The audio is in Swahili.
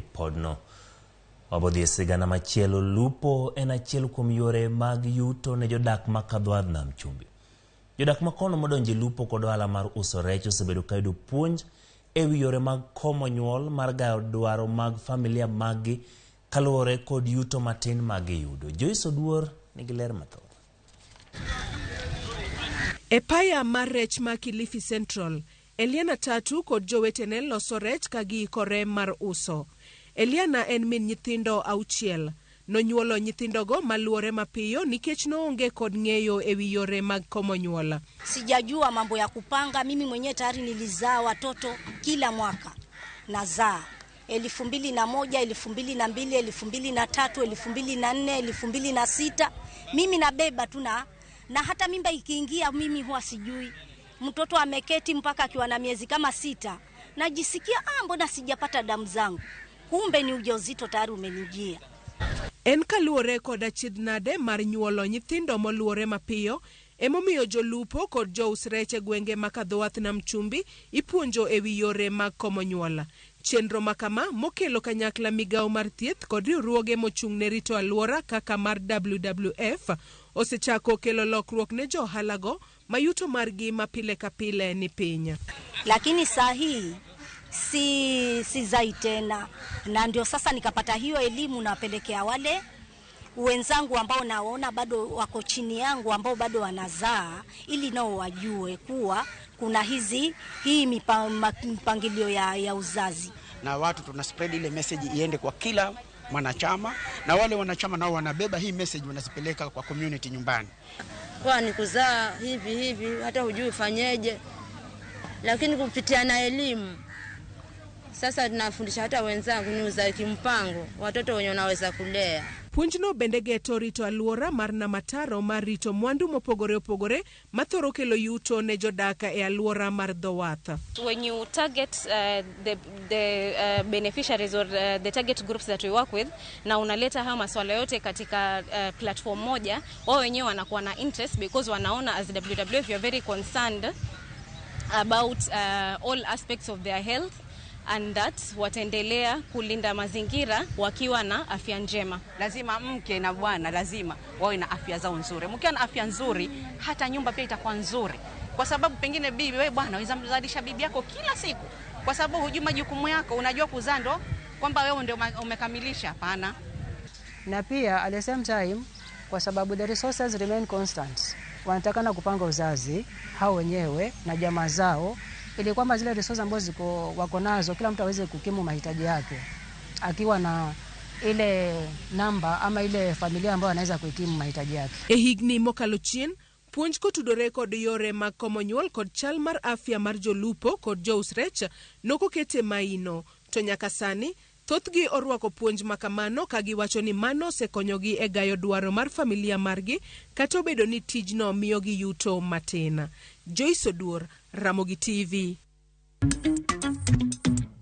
ripodno. Wabodhi e sigana machielo. Lupo en achiel kuom yore mag yuto ne jodak ma Kadhwadh Nam Chumbi. Jodak makono modonjo e lupo kod ohala mar uso rech osebedo ka yudo puonj e wi yore mag komo nyuol mar gayo dwaro mag familia maggi kaluwore kod yuto matin ma giyudo. Joyce Oduor nigi ler mathoth. E paya mar rech ma Kilifi Central, Eliana Tatu kod jowetene loso rech ka giikore mar uso. Eliana en min nyithindo auchiel. Nonyuolo nyithindogo maluwore mapiyo nikech noonge kod ng'eyo e wi yore mag komo nyuol. Sijajua mambo ya kupanga. Mimi mwenyewe tayari nilizaa watoto kila mwaka nazaa 2001, 2002, 2003, 2004, 2006. Mimi nabeba tu na hata mimba ikiingia mimi huwa sijui. Mtoto ameketi mpaka akiwa na miezi kama 6, najisikia mbona sijapata damu zangu, kumbe ni ujauzito tayari umenijia. En kaluwore kod achiedh nade mar nyuolo nyithindo moluwore mapiyo, emomiyo jolupo kod jous rech e gwenge ma Kadhowath Nam Chumbi ipuonjo e wi yore mag komo nyuol. Chenro makama mokelo kanyakla migawo mar thieth kod riwruoge mochung' ne rito alwora kaka mar WWF osechako kelo lokruok ne jo ohalago ma yuto margi ma pile ka pile ni piny. Lakini saa hii sizai tena, na ndio sasa nikapata hiyo elimu, napelekea wale wenzangu ambao naona bado wako chini yangu ambao bado wanazaa, ili nao wajue kuwa kuna hii mipangilio ya uzazi. Na watu tuna spread ile message iende kwa kila mwanachama, na wale wanachama nao wanabeba hii message wanazipeleka kwa community nyumbani. Kwa ni kuzaa hivi hivi hata hujui fanyeje, lakini kupitia na elimu sasa tunafundisha hata wenzangu ni uzazi kimpango, watoto wenye wanaweza kulea. Puonjno bende geto rito alwora mar Namataro mar rito mwandu mopogore opogore mathoro kelo yuto ne jodak e alwora mar dho wath. When you target the beneficiaries or the target groups that we work with, na unaleta haya maswala yote katika platform moja, wao wenyewe wanakuwa na interest because wanaona as WWF you are very concerned about all aspects of their health and that wataendelea kulinda mazingira wakiwa na afya njema. Lazima mke na bwana lazima wawe na afya zao nzuri. Mkiwa na afya nzuri, hata nyumba pia itakuwa nzuri. Kwa sababu pengine bibi, wewe bwana unaweza mzalisha bibi yako kila siku. Kwa sababu hujui majukumu yako, unajua kuzaa ndo kwamba wewe ndio umekamilisha, hapana. Na pia at the same time, kwa sababu the resources remain constant, wanatakana kupanga uzazi hao wenyewe na jamaa zao, ili kwamba zile resources ambazo ziko wako nazo kila mtu aweze kukimu mahitaji yake akiwa na ile namba ama ile familia ambayo anaweza kuikimu mahitaji yake. E higni mokalo chien, puonj kotudore kod yore mag komo nyuol kod chal mar afya mar jolupo kod jous rech nokokete maino, to nyaka sani thothgi orwako puonj makamano ka giwacho ni mano osekonyogi e gayo dwaro mar familia margi kata obedo ni tijno miyogi yuto matin. Joyce Oduor, Ramogi TV.